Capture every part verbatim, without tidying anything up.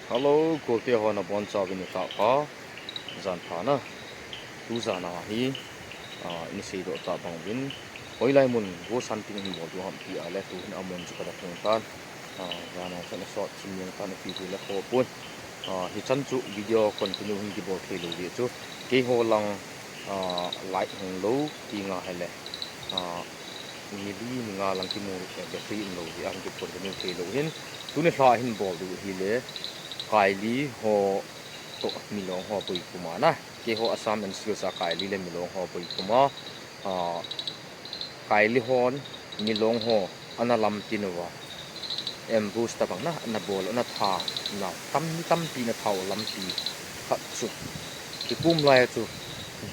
Hello, kote ho nabonchauvin nilhah pha. Jan pha na. Tu jan a hi, ah, in seidoh tah bang uvin, hoilai mun ghost hunting hin bol diu ham ti a le, tu hin amun chu kana thung tan. Ah, jan a chu ana sot chim jeng tan, ipi ti le kho pon. Ah, hichan chu video continue hin kibol thei lou jeh chu, keiho lang, ah, light hung lou ti nga hile, ah, mi li mi nga lang kimu, eh, battery um lou jeh a hin kicontinue thei lou hin. Tuni lha hin bol diu hile, Kaili ho toh Milong ho pui kuma na. Keiho Assam N C Hills a Kaili le Milong ho pui kuma. Ah, Kaili hon Milong ho ana lamtin uva, ambush tabang na, ana bol, ana tha, na tam, mi tampi ana tha u lampi khat chu, kikum lai chu,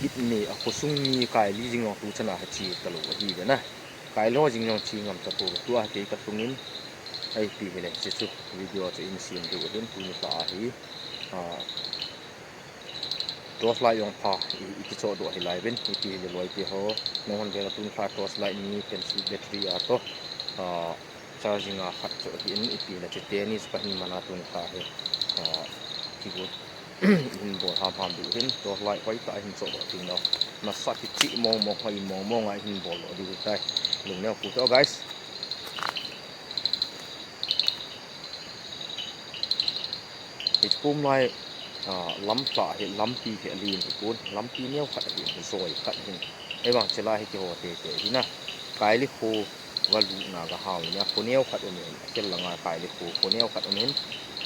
git ni a khosung mi Kaili jing jong tu chan a ha che talou ahi ve na. Kaili ho jing jong che ngam tapou, tua kei ka thungin, ipi hile, hiche chu video chu in sem diu ahin, tuni lha a hi, ah, torch light jong pha, i, i kichoh doh hilai uvin, ipi hile loite ho, nahon vela tuni lha torch light ni pencil battery a toh, ah, charging a khat choh hin, ipi hile chu tennis pa hin mana tuni lha hi, ah, kigot, hin bol ham ham diu hin, torch light hoitah hin choh doh ding nau. Masa kicheh mong mong, hoi mong mong a hin bol doh diu tai. Lungneo pu to, guys. Hiche kum lai, ah, lam lha hi, lampi hi alen hipon, lampi neo khat hi, joi khat hi. Ahivang chulai hi kiho tete hi na. Kaili kho va lutna ga hao ni a, kho neo khat um in, akhel langa Kaili kho, kho neo khat um in.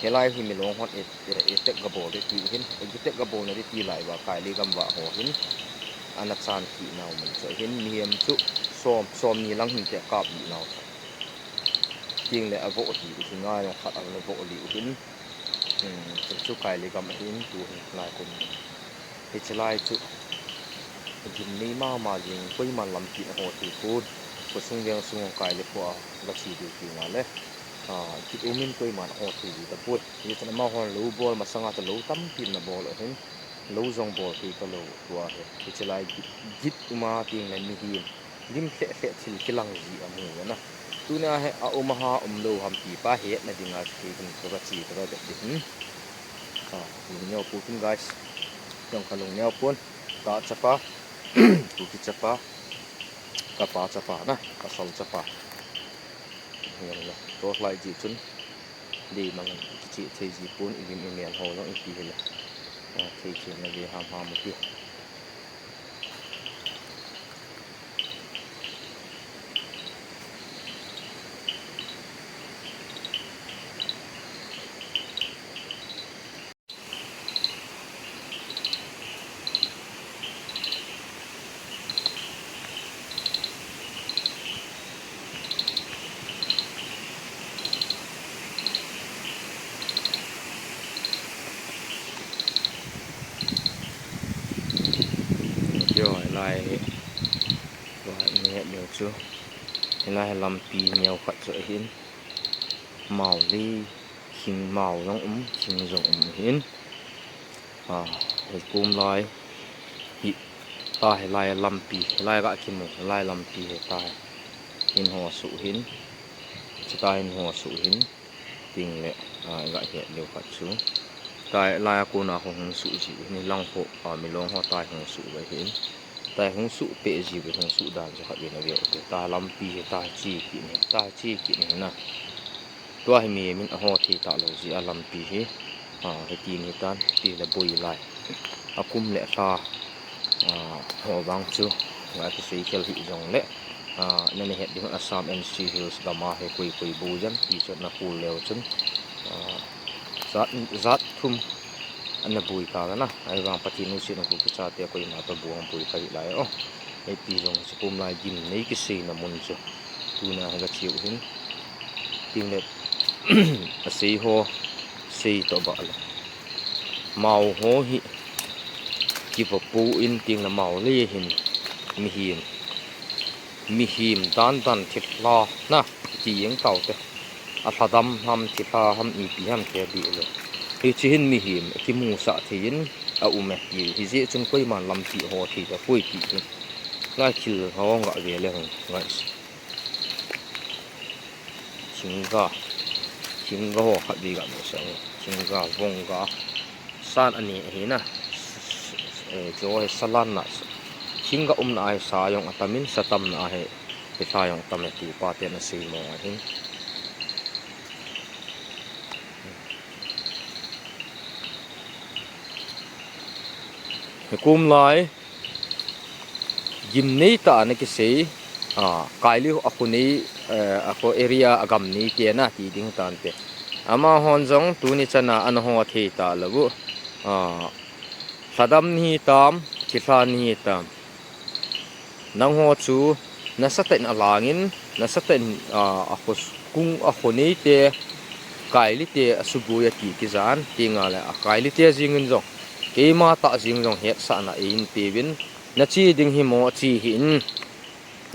Hilai hi Milong hon e, e, attack ga bol ding ti hin, attack ga bol na ding ti lai uva, Kaili gam uva ho hin ana chan kit nau mun chu hin, mihem chu som, somni lang hin te kap ding nau chu. Tengle avoh hi, hi ngai khat avoh li u hin. Hmm, chu, chu Kaili gam ahin, tu hin lai kum. Hiche lai chu gimnei mama jing, koiman lampi aho thei pon. Khosung veng sung Kaili kho a va che diu ti nga le, ah, git um in koiman aho thei ji tapoi. Hijeh chun amahon lou bol masanga chu lou tampi ana bol u hin, lou jong bol thei talou tua hi. Hiche lai git, git um a tengle mihem lim lheh lheh thil kilang ji amu ve na. Tunia hi a um a ha um lou ham ti pa hetna dinga chu kei hin ka va che, ka va vet ding hin. Ah, lungneo pu tin, guys. Jong ka lungneo pon. Ka chapa, Kuki chapa, ka pa chapa na, ka sal chapa. Torch light jeh chun, dei mang kiche thei ji pon, ilim imel ho jong ipi hile, ah, thei thei na ve ham ham u ti. Kio, hilai hi, tua hi neo chu, hilai hi lampi neo khat chu ahin, mao li, thing mao jong um, thing jong um ahin. Ah, hikum lai hi, ta hilai lampi, hilai ga kimu, hilai lampi hi ta hin ho suh hin, chuta hin ho suh hin, tengle, ah, ga het leu khat chu. Ta hilai a kona ho hung suh ji hin, hilang ho, ah, Milong ho ta hung suh uva hin. Ta hung suh peh ji uva hung suh dan chu khat vei na ve u te. Ta lampi hi ta che kit ni, ta che kit ni na. Tua hi mimin aho thei talou jeh a lampi hi, ah, hitin hitan, tile boi lai. Akum le lha, ah, ho vang chu, nga kisei khel hih jongle, ah, nana het ding Assam N C Hills gam a hi koi koi boi jan ti chu na khol leu chun, ah, jat, jat thum ana boi ta na, ahivang Pathen lungset a Kuki chate koima toh boi kha hih lai o. Ipi jong hiche kum lai gimnei kiseina mun chu tuna hi ga cheu hin. Tengle, asei ho, sei toh bah le, mao ho hi kiva pou in tengle mao le hin mihem, mihem dan dan thilha na ti jeng taute. Alhadam ham, thilha ham, ipi ham khe dih le, hiche hin mihem kimusah thei in aum e ti. Hijeh chun koiman lampi ho thei tapoi ti hi. Lai thil ho ga ve le hung, guys. Thingga, thingga ho khat vei ga mu seh. Thinga vonga san ani ahi na. Eh, chu hi salan na. Thinga umna ahi sa jong atam in, sa tamna ahi, thilha jong atam e ti pa ten asei mo ahi. Hikum lai gimnei tah a ana kisei, a, Kaili a khonei, eh, a kho area a gamnei te ana ti ding tante. Amahon jong tuni chana ana ho thei talou u. A, lhadam nahi tam, thilha nahi tam. Nangho chu nasatah in alangin, nasatah in, a, a kho s-, kung a khonei te, Kaili te asuboi ati kijan, tinga le a Kaili te jingin jong, keima tah jing jong hetsahna eihin peuvin, nache ding hi mo ache hih in,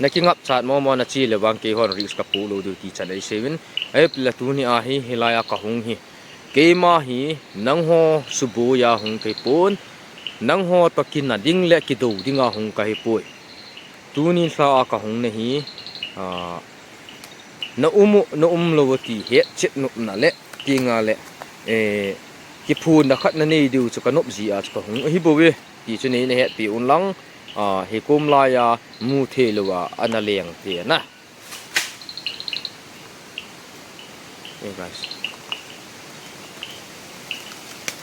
nakingapchat mo mo nache le vang keihon risk kapu lou diu ti chan eisei uvin, ahile tuni ahi, hilai a kahung hi. Keima hi nangho suboi a hung kahipon, nangho toh kina ding le kidou ding a hung kahipoi. Tuni lha a kahung na hi, a, na um u, na um lou u ti hetchet nopna le, tinga le, eh, kiphonna khat nanei diu chu kanop jeh a chu kahung ahi bouve, ti chu nei nahet pi un lang, a, hikum lai a mu thei lou a ana leng te ana. Hey guys.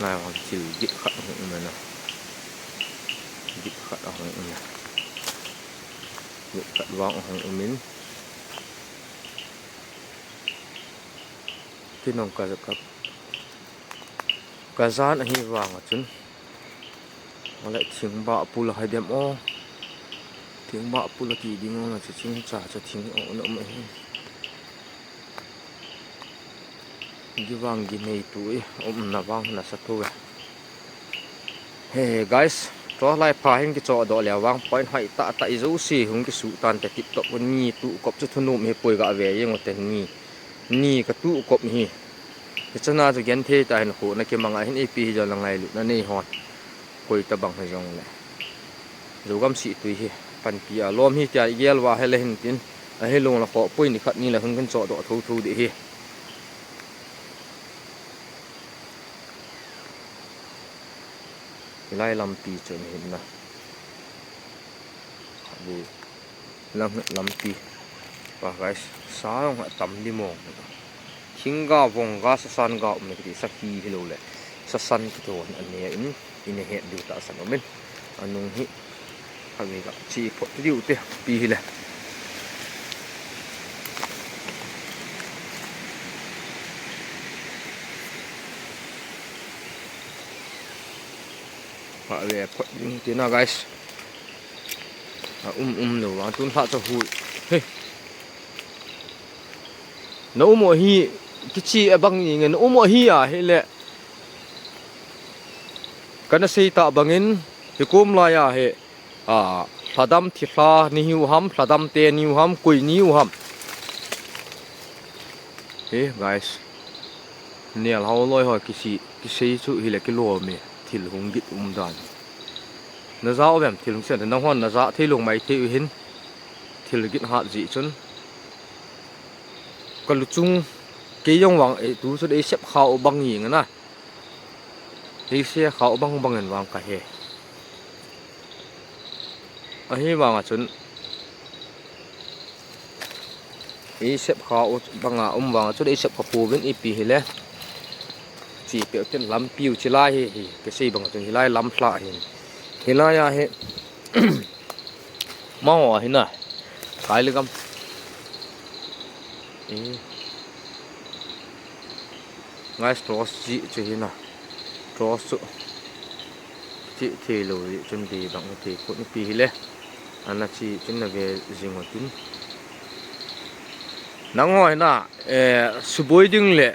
Lai vang thil git khat ahung um e na. Git khat ahung um e. Git khat vang ahung um in. Kinong ka, ka, kajan ahi vang a chun. Ahile thingbah pul a hai dem o. Thingbah pul ati ding o, na chu chingcha cha thing o na um ahi. Givang ginei tu i umna vang nasa thou e. Hey guys, tua lai pha hin kichoh doh le vang point hoi tah tah i jouse hung kisuh tante tip top un ni tu kop chu thunom hi poi ga ve jeng u te ni. Ni ka tu kop hi. Hichana chu genthei tah hin khu na kimang a hin ipi hi jong la ngailutna nei hon. Koi tabang hi jong le. Zogam sih tui hi. Panpi a lom hi tia i gel uva hile hin tin. Ahilou le kho poi ni khat ni le hung kin choh doh thou thou ding hi. Hilai lampi chu hin na. Khatvei lang lampi. Pa guys, sa jong atam di mong. Thingga, vongga, sasan ga um na kiti sa hi hilou le. Sasan kiti hon ane in, ina het diu tahsan um in. Anung hi, khatvei ga chi phot diu te, pi hile. Khatvei phot ding tina guys. A um um lou, a tun lha cha hui. He. Na um u hi, kichi a bang ni nge, na um u hi a, hile. Kana sei ta bangin, hikum lai a hi, a, lhadam thilha ni hiu ham, lhadam te ni u ham, koi ni u ham. He, guys. Nial hao loi ho kisi, kisei chu hile kilom e, thil hung git um dan. Na ja u vem thil hung sen, na hon na ja thei lou mai thei u hin, thil git hat ji chun. Ka luchung, kei jong vang, eh, tu chu dei sep kha u bang hi nga na. Hei se kha u bang bang en vang ka he. Ahi vang a chun. Ei sep kha u banga um vang a chun ei sep kha pouvin ipi hile. Chi peuh tin lampi u chi lai hi, hi, ka sei bang a chun hilai lam lha hin. Hilai a hi. Mau a hi na. Kai le gam. E. Ngai cross chi chu hi na. Cross chu. Chi thei lou hi chun di dang thei khun ipi hile. Ana chi chun na ve jing u tin. Nang hoi na, eh, suboi ding le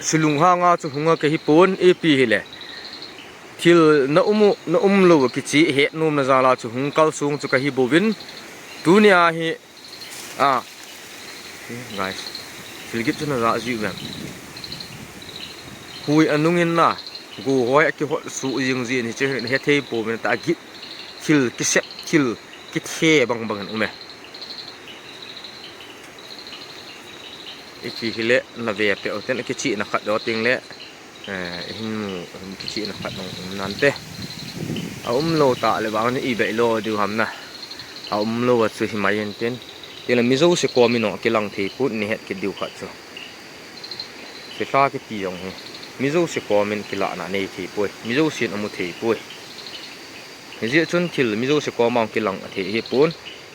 sulung hanga chu hunga ka hi pon ipi hile. Thil na um u, na um lou kichi het nom na jal a chu hung kal sung chu ka hi bouvin. Tuni a hi Ah. Guys. Thil git chu na ja ji u vem. Hui anung in na. Go hoi a kihot su jing ji ni che he thei pouvin ta git. Thil kisep, thil kithe bang bang in um e. Ipi hile na ve pe o ten kichihna khat do ting le, eh, hin mu, hin kichihna khat dong um nante. A um lo ta le bang ni i be lo diu ham na. A um lo a chu hi mai en ten. Tile mi jouse komin ong kilang thei put ni het ki diu khat chu. Sihla kiti jong hi. Mi jouse komin kilahna nei thei poi. Mi jousen amu thei poi. Hijeh chun thil mi jouse koma kilang a thei hi pon.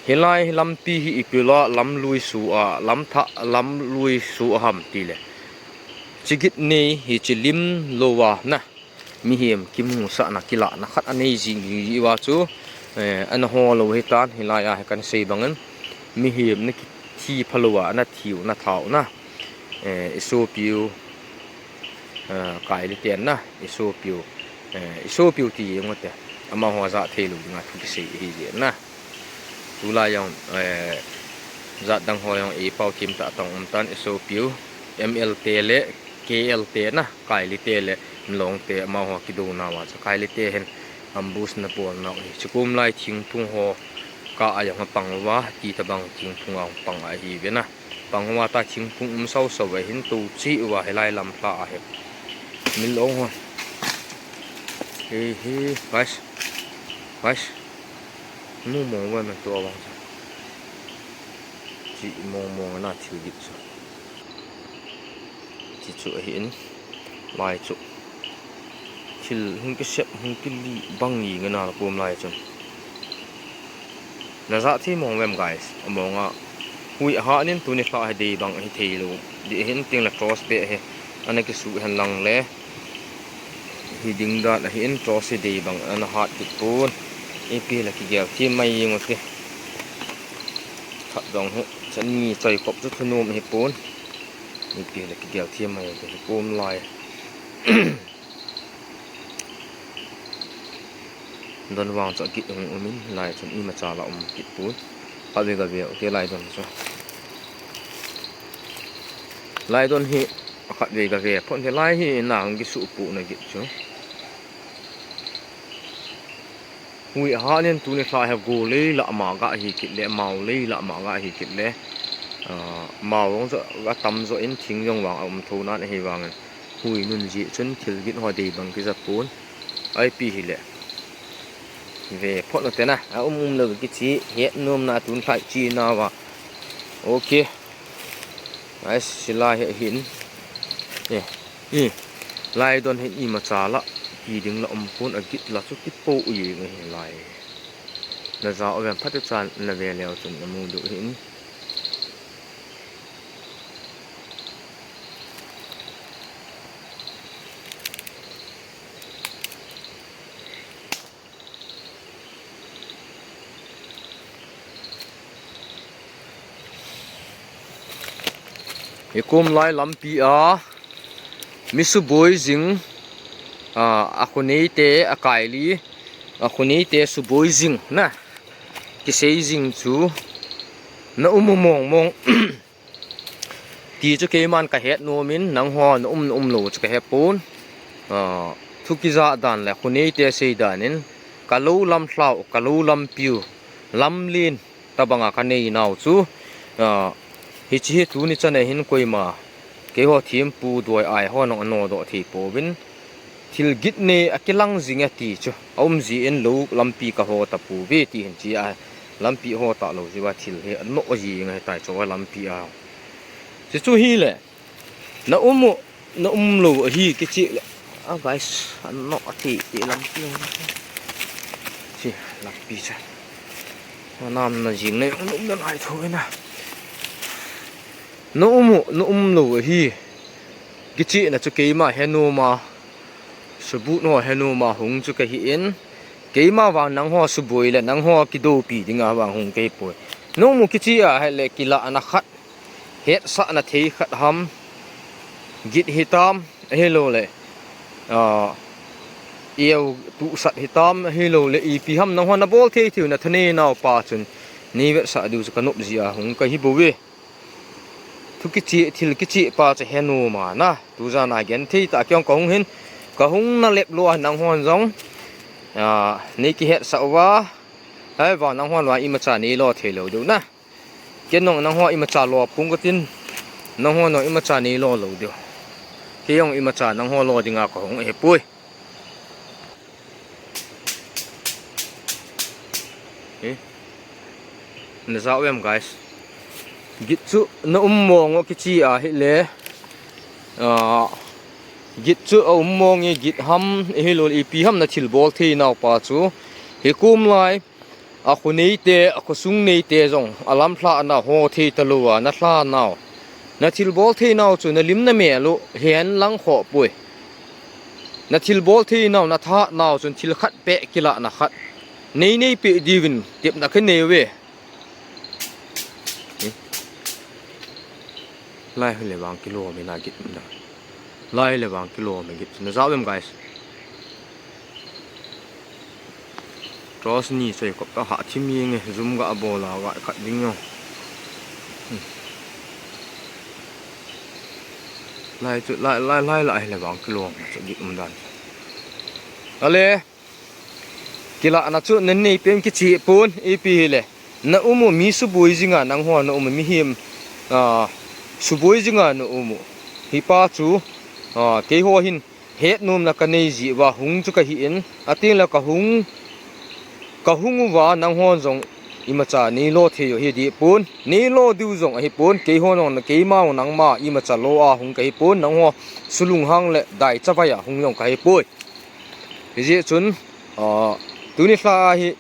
Hilai lampi hi ipila lamlui su a, lamtha, lamlui su a ham tile. Chigit nei hi chilim lo a na. Mihem kimusahna kilahna khat anei jing hi va chu, eh, ana ho lo hi tan hilai a hi kan sei bangin. Mihem na kithi phalo a, na thiu, na thau na. Eh, isopiu, eh, Kaili ten na, isopiu, eh, isopiu ti jeng u te. Amaho ja thei lo dinga thu kisei hi jeng na. Tulai jong, eh, jat dang ho jong i pau kim ta tong um tan isopiu, M L te le K L te na, Kaili te le Nlong te amaho kidona va chu Kaili te hin ambush na bol na hi. Chukum lai thingphung ho ka a jong pang va, ti tabang thingphung a pang a hi ve na. Pang va ta thingphung um sau sau ve hin tu chi va hilai lam hla a hi. Min long ho. He he, guys. Guys. Mu mong va man tu a vang chu. Chi mong mong na thil dik chu. Chi chu ahi in. Lai chu. Thil hung kisep, hung kili bang i ngana la pom lai chun. Na ja thi mong vem, guys. Among a. Hui ha nin tuni hla hi dei bang hi thei lo. Di hin ting la cross pe hi. Ana kisu hen lang le. Hi ding dan ahi in cross hi dei bang ana hat kit pon. Ipi la kigel thi mai jing u te. Khat dong hi. Chan ni choi kop chu thunom hi pon. Ipi la kigel thi mai u te hi pom lai. Don vang chu agit hung um in, lai chun imacha la um kit pon. Khatvei gave u te lai don chu. Lai don hi khatvei gave phot hi lai hi na hung kisuh pu na git chu. Hui ha nin tuni hla hi go lei la ma ga hi kit le, mau lei la ma ga hi kit le. Ah, mau jong chu ga tam jo in thing jong vang a um tho nan ahi vangin. Hui nun jeh chun thil gin ho dei bang kija pon. Ipi hile. Ve phot u te na. A um um lo kichi. Het nom na tun thlai chi na va. Okay. Ai sila he hin. Eh. Eh. Lai don hin imacha la. Ki ding la um pon agit la chu kipo u ye nge hi lai. Na ja u vem phat chan na ve leu chun na mu du hin. Hikum lai lampi a mi suboi jing, a, a khunei te, a Kaili, a khunei te suboi jing na kisei jing chu na um u mong mong. Ti chu keiman ka het nom in, nangho na um na um lo chu ka he pon. Ah, thu kija dan le khunei te sei dan in, ka lo lam hlau, ka lo lampiu, lamlen tabanga ka nei nau chu, ah, hichi hi tuni chan a hin koima, keiho thempu doi ai ho nong ano doh thei pouvin, thil git nei a kilang jing e ti chu. A um jin lo lampi ka ho ta pouve ti hin chi a lampi ho ta lo jiu a thil hi a no jing ahi tai chu a lampi a. Chu chu hi le. Na um u, na um lo ahi kichi le. A guys, a no a ti ti lampi. Chi lampi cha. Nam na jing le um na lai tho na. Na um u, na um lo ahi. Kichihna chu keima he nom a, suboi ho he nom a hung chu ka hi in, keima vang nangho suboi le nangho kidopi dinga vang hung ka hi poi. Na um u kichi a hile kilahna khat, hetsahna thei khat ham, git hitam, ahilou le, ah, eu tuhsat hitam, ahilou le ipi ham nangho na bol thei thei u na thanei nau pa chun, nei vetsah diu chu ka nop jia hung ka hi bouve. Thu kichi, thil kichi pa chu he nom a na. Tu jan a gen thei ta kiong ka hung hin. Ka hung na lep lou a nangho jong. Ah, nei kihetsah uva. Ahivang nangho vang imacha nei lo thei lou diu na. Ken jong nangho imacha lo pung ka tin. Nangho nong imacha neilo lou diu. Kei jong imacha nangho lo dinga kahung ahipoi. Hi. Najah uvem, guys. Git chu na um mong u kichi ahile. Ah, git chu aum mong e, git ham, ahilou le ipi ham na thilbol theinau pa chu. Hikum lai, akho neite, akhosung neite jong, alamlhahna ho thei talou a, nalhanau. Na thilbol theinau chu, nalim namel u, hen lang khoh poi. Na thilbol theinau, nathahatnau chun thil khat peh kilahna khat. Nei neipeh diuvin, tepna khat nei uve. Hi. Lai hile vang kilom e na git um dan. Lai hile vang kilom e git. Najah uvem, guys. Cross ni choi kop ka ha thim yeng e, zoom ga bol a, ga khat ding yo. Hmm. Lai chu, lai, lai, lai, lai hile vang kilom e chu git um dan. Ale. Kilahna chu na nei pen kichi pon, ipi hile. Na um u mi suboi jinga nangho na um u mihem, ah, suboi jinga na um u. Hipa chu, ah, keiho hin hetnomna kanei jeh uva hung chu kahi in, atin la kahung, kahung uva nangho jong imacha neilo thei u hi dipon, neilo diu jong ahipon, keiho nong na keima u nangma imacha lo a hung kahipon, nangho sulunghang le daichavai a hung jong kahipoi. Hijeh chun, ah, tuni lha a hi,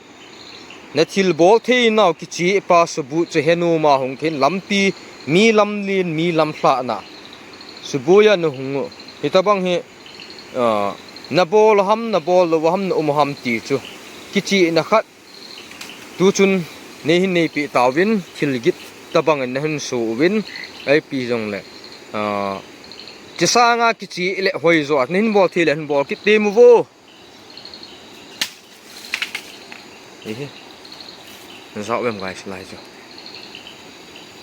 na thilbol theinau kichi pa subut chu henom a hung khin lampi, mi lamlen, mi lamlhahna. Suboi a na hung u. Hitabang hi, ah, nabol ham, nabol lou ham, na um ham ti chu. Kichihna khat. Tuchun, nei hin neipeh tauvin, thil git tabang in nahin so uvin, ipi jong le. Ah, kisanga kichi le hoijo, nahin bol thei le, hin bol kit temu vo. Ehe. Najah uvem, guys, lai chu.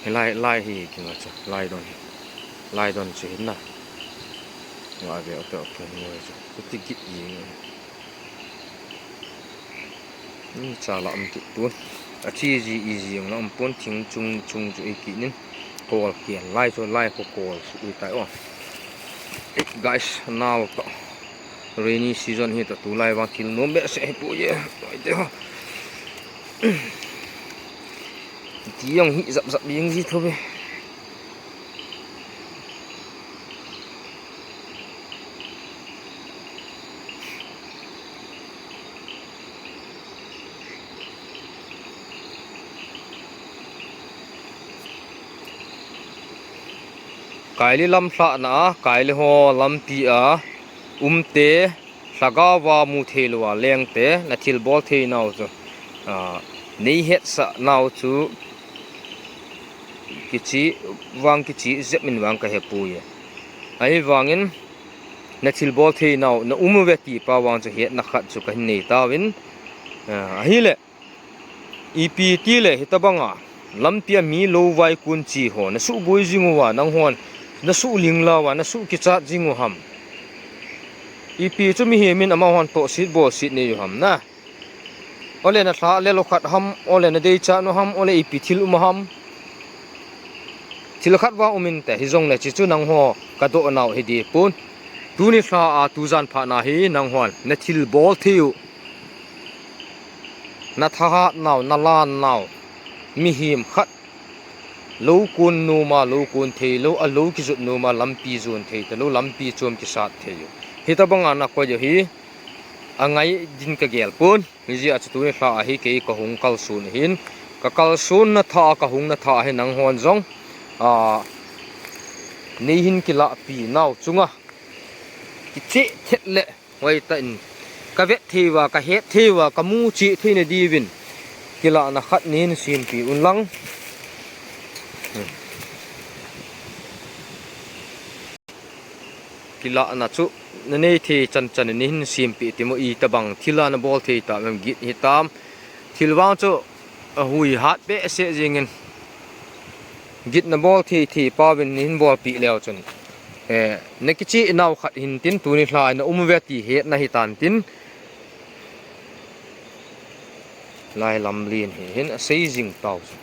Hi lai, lai hi kinga chu, lai don hi. Lai don chu hin na. Nga ve ope ope ngoi chu. Kuti git yi. Ni cha la um kit pon. Achi ji iji jong la um pon, thing chung chung chu ei kit nin. Kol kian lai chu lai ko kol su ui tai o. Eh, guys, nal to. Rainy season hi ta tulai vang thil nom behseh hi pu ye. Pai te ho. Ti jong hi zap zap jing ji tho ve. Kaili lamlhahna a, kaili ho lampi a, umte, lhagao va mu thei lou a lengte, na thilbol theinau chu, a, nei hetsah nau chu, kichi vang kichi jep in vang ka hepui e. Ahivangin, na thilbol theinau, na um uve ti pa vang chu hetna khat chu ka hin nei tauvin, a, ahile, ipi tile hitabanga, lampia mi lou vai kun chi ho, na suboi jing uva, nanghon, na suh ling lauva, na suh kichat jing u ham. Ipi chu mihem in amahon tohset bolset nei u ham na. Ole na lha le lo khat ham, ole na deichat u ham, ole ipi thil um ham. Thil khat vang um inte, hijongle chi chu nangho ka doh nau hi dipun. Tuni lha a tujan phat na hi nanghon, na thilbol thei u. Na thahat nau, na lan nau, mihem khat. Lou kun numa, lou kun thei lou, a lou kijot numa, lampi jon thei talou, lampi chom kisat thei u. Hitabanga na koi u hi, angai din ka gel pun. Hijeh a chu tuni lha a hi kei ka hung kalson ahin. Ka kalson na tha a, ka hung na tha a hi nanghon jong. A, nei hin kilahpi nau chunga. Kicheh thet le. Hoitah in ka vet thei uva, ka het thei uva, ka mu cheh thei na diuvin. Kilahna khat nei hin sempeh un lang. Kilahna chu na nei thei chan chan in nei hin sempeh temo, itabang thil a na bol thei tam em, git hitam. Thil vang chu a hui hat behseh jingin. Git na bol thei thei pauvin nei hin bolpeh leu chun. Eh, na kicheh nau khat hin tin tuni lha a na um uve ti hetna hitan tin. Lai lamlen hi hin a sei jing tau chu.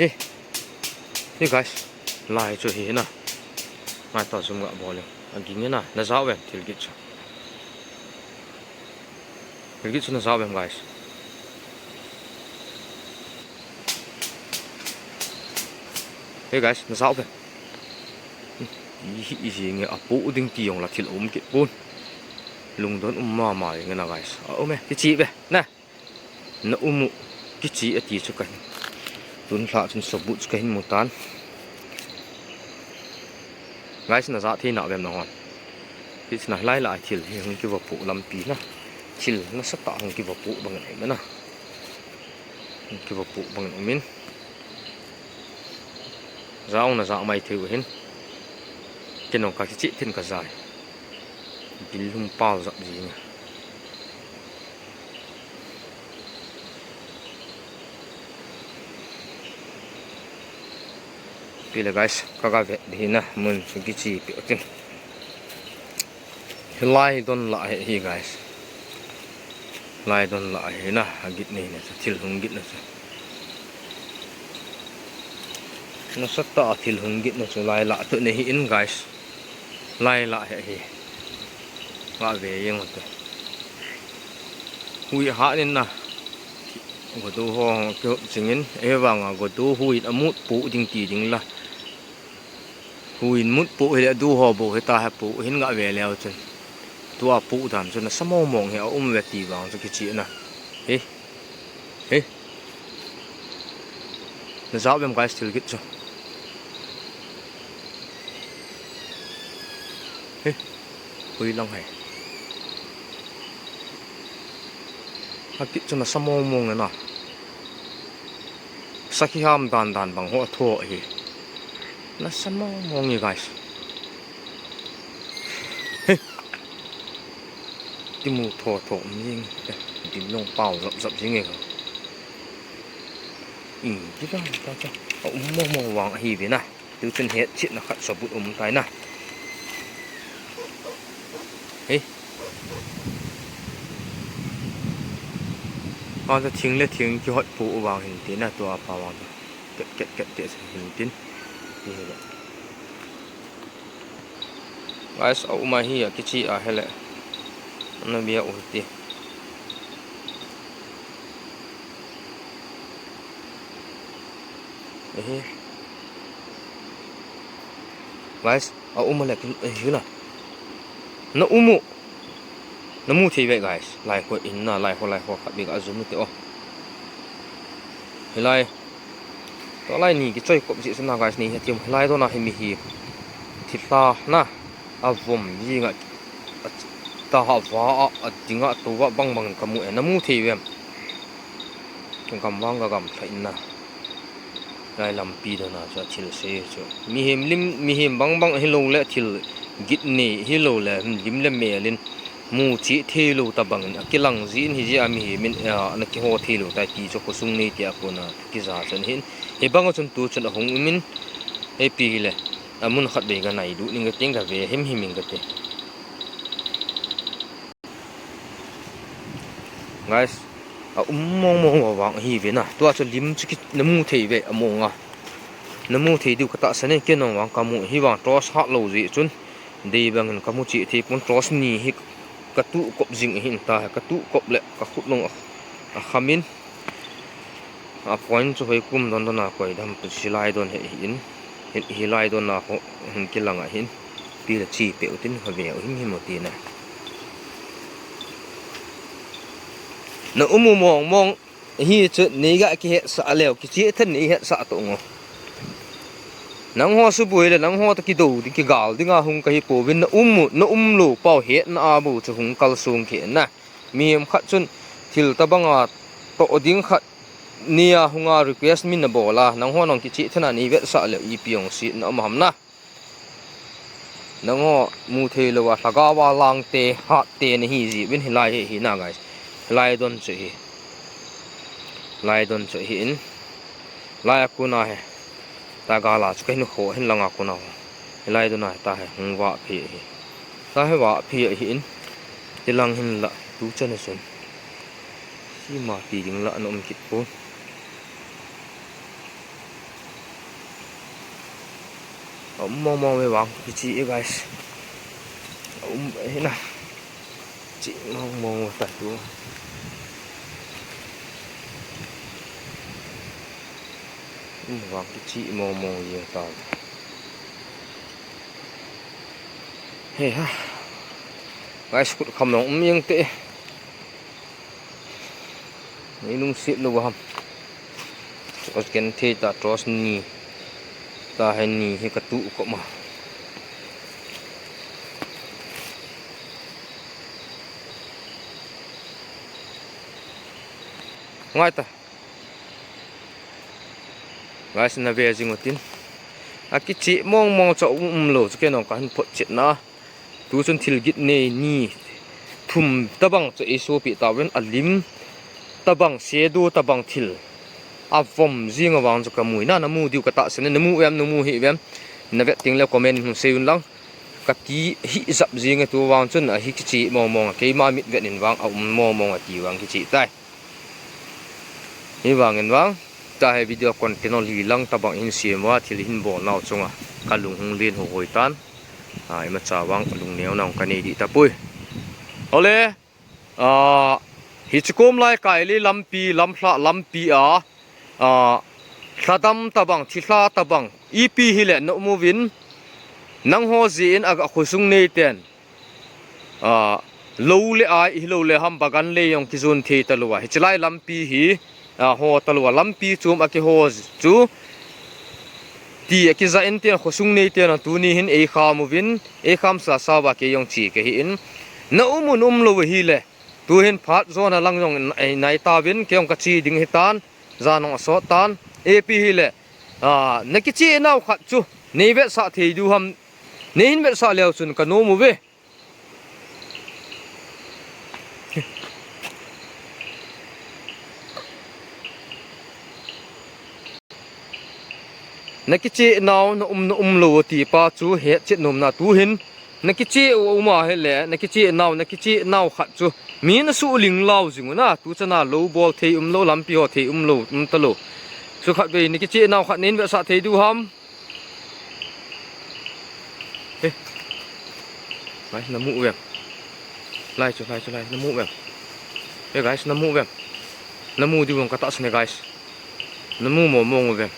Eh, Hey guys, lai chu hi na. Ngai ta zoom ga bol le. Aging na, na jao vem thil git chu. Thil git chu na jao vem guys. Hey guys, na jao vem. I, i, i, nge apu ding ti jong la thil um kit pon. Lungdon um mama nge na guys. A um e, kichi ve. Na. Na um u, kichi ati chu kahin. Tun lha chun sobut chu kahin mu tan. Guys, na ja thei na vem na hon. Hi chun a lai lai thil hi hung kiva pu lampi na. Thil nasatah hung kiva pu bang nei na. Hung kiva pu bang um in. Jao na ja mai thei u hin. Ken jong ka kichi thin ka jai. Bil lung pau jap jing. Pile guys, ka ga ve di na mun chu kichi pe tin. Hilai don la he hi guys. Lai don la he na, agit nei na chu, thil hung git na chu. Nasatah a thil hung git na chu lai la tu nei hi in guys. Lai la he hi. Nga ve jeng u te. Hui ha nin na. Godu ho ki hop jing in. Ei vang a godu hui in amut pu ding ti ding la. Hui in mut pu hi le du ho bo hi ta ha pu hin nga ve leu chun. Tua pu dan chun a sa mong mong hi a um ve ti vang chu kichi na. Hi. Hi. Na jao vem guys thil git chu. Hi. Hui lang hai. Ha kit chu na sa mong mong na. Sakhi ham dan dan bang ho a tho hi. Na sa mong mong hi guys. He. Ti mu tho tho um jing. Dim long pau zap zap jing e. I, ti ta ta ta. A um mong mong vang ahi ve na. Tu chun het chit na khat sobut um tai na. He. Vang ta thing le thing kihot pu vang hin ti na tua pa vang ta. Ket ket ket te hin tin. Ti he le. Guys, a um ahi a kichi a hele. Na bia u ti. Ehe. Guys, a um a le kin, eh, hila. Na um u. Na mu thei ve, guys. Lai ho in na, lai ho, lai ho khat bik a zoom u te o. Hilai. Tua lai ni kichoi kop jeh chun na guys ni he tiam hilai dona hi mi hi. Thilha na. A vom jing a. A ta ha va a, a ding a to va bang bang ka mu e. Na mu thei vem. Ka gam vang ka gam thla in na. Lai lampi dona chu a thil se chu. Mihem lim, mihem bang bang hi lo le thil git nei hi lo le lim le mel in. Mu chih thei lo ta bang in, a kilang jin hi jeh a mihem in, a, na kiho thei lo ta ti chu khosung nei ti a kona kija chun hin. Hi bang a chun tu chun a hung um in, hei pi hi le, a mun khat bei ka nai du ning ka ting ka ve him him in ka ti. Guys, a um mong mong vang hi ve na. Tua chu lim chu ki na mu thei ve a mong a. Na mu thei diu ka ta sa ne ke nong vang ka mu hi vang torch hat lo jeh chun. Dei bang in ka mu chih thei pon torch ni hi ka tuh kop jing ahin ta, ka tuh kop le ka khut long a, a kham in. A point chu hoi kum don don a koi dam pu silai don he in. Hi, hilai don a ho hin kilang ahin. Pi le chi pe u tin ha ve u him him u ti na. Na um u mong mong. Hi chu nei ga kihetsah leu, kichi then nei hetsah to ngo. Nangho suboi le, nangho ta kido ding, kigal ding a hung ka hi pouvin na um u, na um lo pau hetna a bu chu hung kal sung khe na. Mihem khat chun thil ta bang a to ding khat ni a hung a request min na bol a, nangho nong kichi then a nei vetsah leu ipi ong si na um ham na. Nangho mu thei lo a, lhagao a lang te, hat te na hi ji vin hilai hi, hi na guys. Hilai don chu hi. Lai don chu hi in. Lai a kuna he. Ta gala chu ka hin kho hin langa kuna ho. Hilai don a ta he hung va phi hi. Ta he va phi hi in. Ti lang hin la tu chan sun. Si ma ti ding la an um kit pon. A um mong mong ve vang kichi e guys. A um e na. Chi mong mong ta tu. Um vang kichi mong mong ye ta. He ha. Guys, kut kham long um yeng te. Ni lungset lou ham. Tos ken thei ta, tos ni. Ta he ni hi ka tu ko ma. Ngai ta. Guys, na ve jing utin. A kichi mong mong cha um um lou, chu ken ong ka han phot chet na. Tu chun thil git nei ni thum tabang chu ei sopi tauvin, a lim tabang, sedu tabang thil a vom jing avang chu ka mu e na, na mu diu ka tahsan e, na mu em, na mu hih em, na vet teng le comment hung sei un lang, ka ti hih jap jing e, tu vang chun a hi kichi mong mong a, keima mit vet in vang a um mong mong a ti vang kichi tai. Hi vang in vang, ta he video content ho li lang tabang hin siam uva, thil hin bol nau chunga ka lung hung len ho hoi tan. A, imacha vang lungneo nau ka nei di tapoi. Ole, a, hiche kom lai kai le lampi, lamlha lampi a, a, thladam tabang, thilha tabang, ipi hile na um uvin, nangho jeh in a, a khosung nei ten, a, lou le ai, hilou le ham bagan le jong kijon thei talou a. Hiche lai lampi hi, a, ho talou a, lampi chom a kiho chu ti a kija in tin khosung nei ten tuni hin ei kham uvin, ei kham sa sa uva kei jong che ka hi in. Na um un um lou hile, tu hin phat jon a lang jong ei nai tauvin, kei jong ka che ding hitan, jan jong a sot tan, ipi hile, a, na kichi nau khat chu nei vetsah thei diu ham, nei hin vetsah leu chun ka nom uve. Na kichi nau, na um, na um lou ti pa chu hetchet nom na tu hin. Na kichi u um a hile, na kichi nau, na kichi nau khat chu mi na suh ling lau jing u na, tu chana lou bol thei um lou, lampi ho thei um lou, um talou. Chu khat vei, na kichi nau khat nei hin vetsah thei diu ham. He. Guys, na mu uvem? Lai chu, lai chu, lai, na mu uvem? He guys, na mu uvem? Na mu diu vang ka tahsan e guys. Na mu mong mong uvem?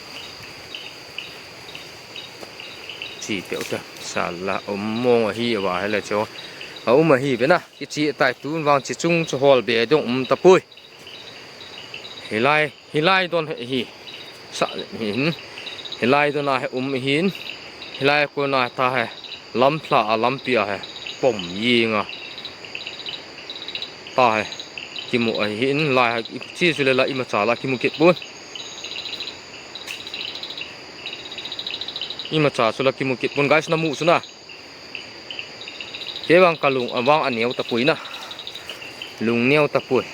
Chi teu ta, sala um mong ahi uva hile chu. A um ahi ve na, kichi tai tun vang chi chung chu hol be dong um tapoi. Hilai, hilai don hi, hi. Sa hin. Hilai don a hi um hin. Hilai kona ta hi. Lamlha a lampi a hi. Pom jing a. Ta hi. Kimu ahin lai hi. Chi chu le la imacha la kimu kit pon. Imacha chu la kimu kit pon. Guys, na mu chu na. Kei vang ka lung, a vang a neo tapoi na. Lung neo tapoi.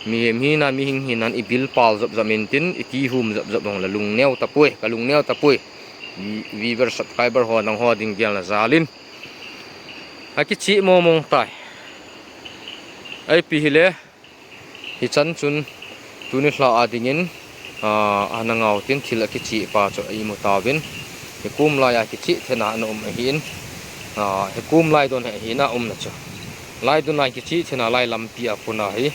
Mihem hina, mihing hinan i bil pal jop jop in tin, i ti hum jop jop vang la lung neo tapoi, ka lung neo tapoi. Vi-, viewer, subscriber ho nangho ding gel na jal in. A kichi mong mong tai. Ipi hile. Hichan chun tuni lha a dingin, a, ana ngau tin thil a kichi pa chu a imu tauvin. Hikom lai a kichi thena ana um ahin, a, hikom lai don hi ahin a umna chu. Lai don a kichi thena lai lampi a kona hi.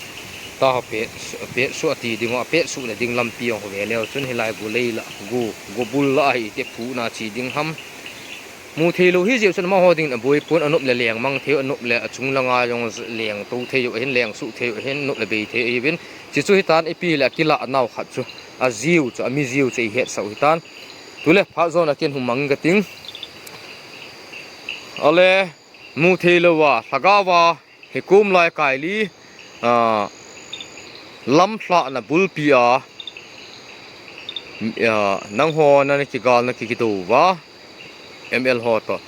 Ta ho pet, pet su a ti ding ho, a pet su na ding lampi hung ve leu chun hilai gu lei la, gu, gu bul la hi te phu na chi ding ham. Mu thei lou hi jeh chun amaho dingin a boi pon, a nop le leng mang thei u, a nop le a chung langa jong leng to thei u ahin, leng suh thei u ahin, nop le bei thei ahiuvin. Chi chu hitan ipi le a kilah nau khat chu a jiu chu, a mi jiu chu i hetsah u hitan. Tule phat jon a kin hung mang ka ting. Ale mu thei lou a, lhagao a, Hikom lai kai li, a, lamlhahna bulpi a, a, nangho nana kigal na kikidou uva, M L ho toh.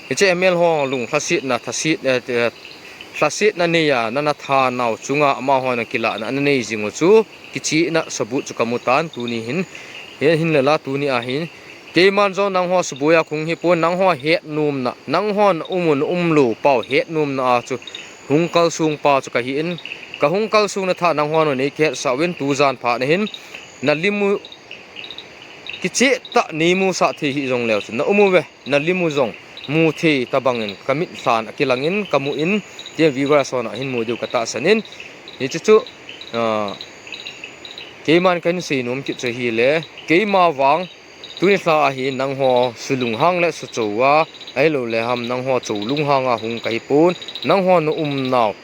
Hiche M L ho lung lhasetna, thaset, eh, eh, lhasetna nei a, nana tha nau chunga, amaho na kilahna, ana nei jing u chu, kichihna sabut chu kamu tan, tuni hin, hin, hin lela, tuni a hin, Keiman jong nangho suboi a kahung hi pon, nangho hetnomna, nanghon um un umlou pau hetnomna a chu hung kalsong pa chu kahi in, kahung kalsongna thah nanghon nei kihetsah uvin tujan phat na hin, na lim u, kicheh tah neimusah thei hih jongleu chun na um uve, na lim u jong mu thei tabangin ka mitlhan a kilangin ka mu in, tin viewers hon ahin mu diu ka tahsan in, hichu chu, ah, keiman kahin seinom kit chu ahile, keima vang tuni lha a hi nangho sulunghang le suchou a, ahilou le ham nangho chou lunghang a hung kahi pon, nangho na umnau,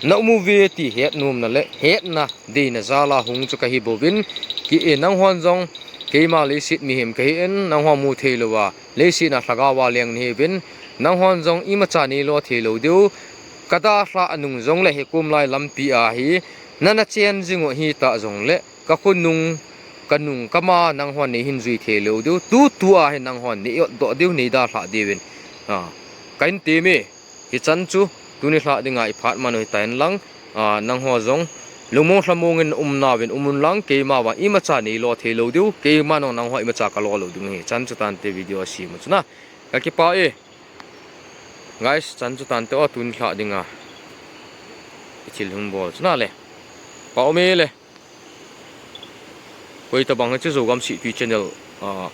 na um uve ti hetnomna le hetna deina jal a hung chu kahi bouvin, ki e nanghon jong keima leiset mihem kahi in, nangho mu thei lou a, leiset a lhagao a leng nahiuvin, nanghon jong imacha neilo thei lou diu, ka dalhah nung jongle hikom lai lampi a hi, nana chen jing u ahitah jongle, ka khonung, ka nung, ka ma nanghon neihin jui thei lou diu, tutua hi nanghon nei otdoh diu, nei dalhah diuvin, a, kahin temme, hichan chu, tuni lha dinga i phat man u hitan lang, a, nangho jong, lungmong lhamong in umnauvin um un lang, keima vang imacha neilo thei lou diu, keima jong nangho imacha kalo lou diu ahi, chan chu tante video asem u chu na, ka kipah e. Guys, chan chu tante o, tuni lha dinga i thil hung bol chu na le. Pah ume le. Koi tabang hiche Zogam Sihtui channel, ah,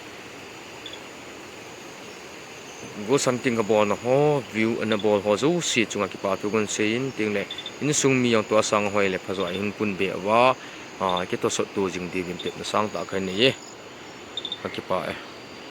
gosang tin kabolna ho, view ana bol ho jouse chunga kipathu kahin seiyin, tin le insung mi jong tua sanga hoi le phajo a hin pun be uva, ah, kitohsot to jing diuvin tepna sangtah kahin nei e. Ka kipah e.